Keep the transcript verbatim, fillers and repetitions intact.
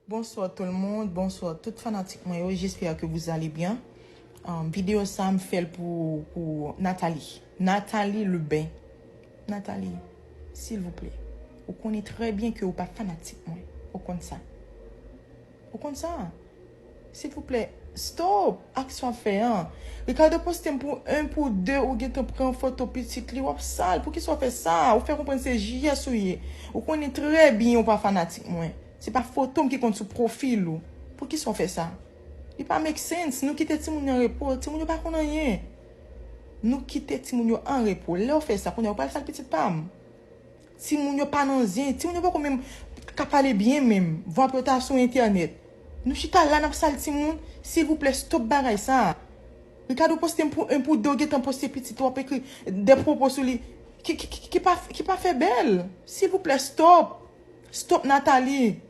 Bonsoir tout le monde, bonsoir tout fanatik mwen yo, j'espère que vous allez bien. Um, vidéo sa m fè l pou, pou Nathalie. Nathalie Lubin. Nathalie, silvouplè, ou konnen trè byen ke ou pa fanatik mwen. Ou konn sa. Ou konn sa. Silvouplè, stop aksyon w ap fè an. Ricardo poste m pou un pou deux, ou gentan pran foto pitit li, w ap sal. Poukisa w fè sa? Ou fè konprann se J S ou ye. Ou konnen trè byen ou pa fanatik mwen. Se pa foto m ki konn sou pwofil ou. Poukisa w fè sa? Li pa make sense. Nou kite timoun yo an repo. Timoun yo pa konn anyen. Nou kite timoun yo an repo. Lè w fè sa, kounye a ou pral sal pitit pa m. Timoun yo pa nan zen. Timoun yo poko menm ka pale byen menm. Vwa pou yo ta sou entènèt. Nou chita la n ap sal timoun. Silvouplè, stop bagay sa. Ricardo poste m pou un pou deux, w gentan poste pitit, w ap ekri de pwopo sou li. Ki, ki, ki, ki pa, ki pa fè bèl. Silvouplè, stop. Stop, Nathalie.